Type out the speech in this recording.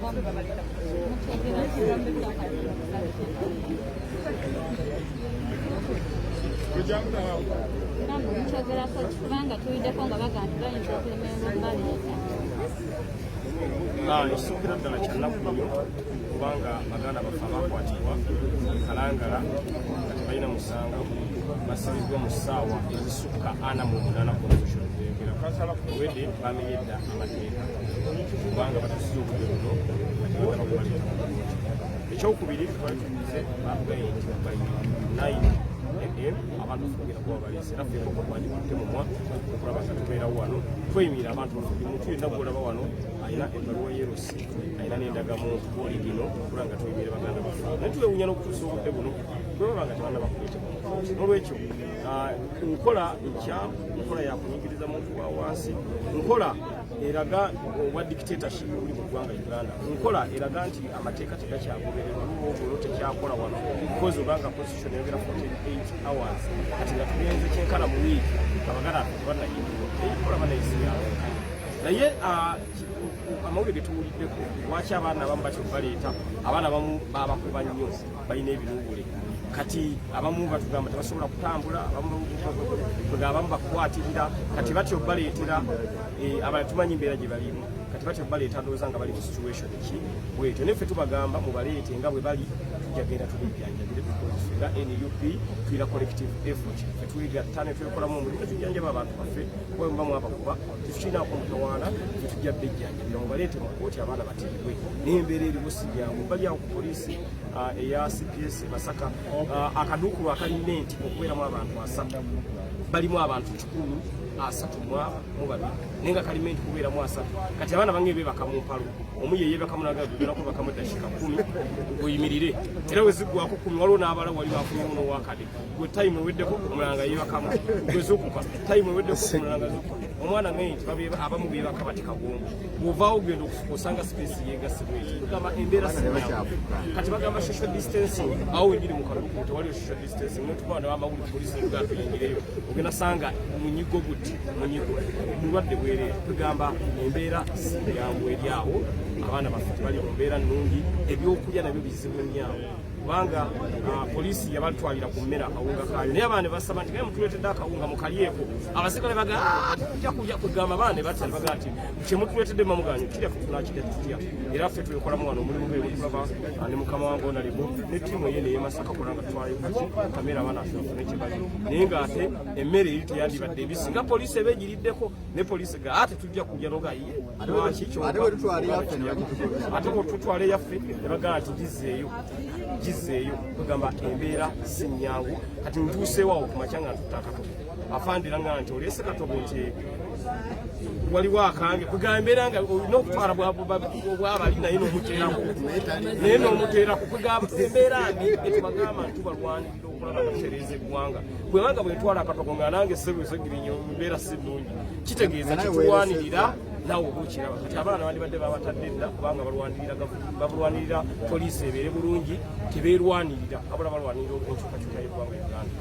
Namwe mukyogerako ki? Kubanga tuyiddeko nga bagamba nti bayinza okulemererwa okubaleeta. Ekisookera ddala kyannaku nnyo kubanga baganda baffe abakwatibwa e Kalangala nga tebalina musango basibiddwa mu ssaawa ezisukka 48 constitution zeyogera. Obwedde bamenye dda amateeka kubanga batusiza obudde buno nga tebannaba kubaleeta mu kkooti. Ekyokubiri, twali tumize batugambye nti by 9 am abantu baffe bagenda kuba baleese, era ffe koko twandikutte mumwa okulaba nga tubeerawo wano tweyimirira abantu baffe. Buli muntu yenna gwolaba wano alina ebbaluwa yerosi, alina n'endagamuntu oligino, okulaba nga tweyimirira baganda baffe. Naye twewunya n'okutuusa obudde buno bwe baba nga tebannaba kuleetebwa mu kkooti. N'olwekyo nkola nkyamu, nkola yakunyigiriza muntu wa wansi, nkola eraga obwa dictatorship obuli mu ggwanga Uganda, nkola eraga nti amateeka tegakyagobererwa, olwo tekyakola wano, because obanga constitution eyogera 48 hours, kati nga tugenze kyenkana mu wiiki abaganda baffe tebannayingirwa, eyikola banayisibyawenkanya. Naye amawulire getuwuliddeko, lwaki abaana abamu batyo baleeta? Abaana abamu babakuba nnyo, balina ebinuubule. Kati abamu batugamba tebasobola kutambula, abamu bakukwatirira. Kati batyo baleetera abalala, tumanyi embeera gye balimu. Kati batyo baleeta, ndowooza nga bali mu situation ki bwetyo. Naye ffe tubagamba mubaleete nga bwe bali, tujja genda tubijjanjabire, because ffe nga NUP tulina collective effort. Ffe twegatta ne twekolamu omulimu ne tujjanjaba abantu baffe, kuba muba mwabakuba tetukiinaako mutawaana. Ffe tujja bejjanjabira, mubaleete mu kkooti abaana batiibwe. Naye embeera eriwo si byangu. Bali awo ku poliisi eya CPS e Masaka, akaduukulu akali meant okubeeramu abantu 30 balimu abantu 132, naye nga kali meant kubeeramu 30. Kati abaana bange beebaka mu mpalo, omu ye yeebakamu nagagenda kwebakamu eddakiika 10 oyimirire, era we ziggwako 10 waliwo n'abala wali bafunyemu n'owakade. Gwe time eweddeko, omulala nga yeebakamu. Gwe zukuka, time eweddeko, omulala nga zukuka. Omwana ngee nti abamu beebaka bati kagongo, bw'ovaawo ogenda okufuka osanga space yeegasse bweti. Tugamba embeera si nyangu. Kati bagamba social distancing, awo wenyini mu kaduukulu tewaliwo social distancing. Netukuba nabamawulire, polisi netugaa tuyingireyo, ogenda sanga munyigo guti munyigo mulwadde bwereere. Tugamba embeera si nyangu eri awo, abaana baffe tebali mu mbeera nnungi. Ebyokulya nabyo bizibu nnyo awo, kubanga poliisi yabatwalira ku mmere akawunga kaayo, naye abaana ne basaba nti gaye mutuleetedde akawunga mukalyeeko. Abasirikale baga, "Ah, tujja kulya." Kugamba abaana ne batya ne bagaa nti kyemutuleetedde mamuganyo kirya, ffe tunakirya tutya? Era ffe twekolamu wano omulimu gwe tulaba ne mukama wange onalebo ne ttiimu eye neye Masaka kola nga tutwalayo kaki kamere abaana affe bafune kye bali. Naye ng'ate emmere eri teyandibadde ebisi nga poliisi eba egiriddeko, ne poliisi ga ate tujja kulya noga ye lwaki. Ate bwe tutwala eyaffe ne bagitugobya. Ate bwe tutwala eyaffe ne bagamba nti gizeeyo, gizeeyo. Kugamba embeera si nnyangu. Kati ntuuseewo awo ku makya nga ntutta akatogo, afandira nga nti oleese katogo, nti waliwo akange. Kugamba embeera nga olina okutwala bwabali naye n'omuteerako, naye n'omuteerako. Kugamba embeera mbi, etubagamba nti tubalwanirira okulaba nga tutereeza eggwanga. Bwebanga bwentwala akatogo nga nange sebwesegirinya embeera si nnungi, kitegeeza kitulwanirira naawe oba okiraba. Kati abaana bandibadde babatadde dda, kubanga balwanirira balwanirira poliisi ebeere bulungi, tebeerwanirira, wabula balwanirira enkyukakyuka y'eggwanga Uganda.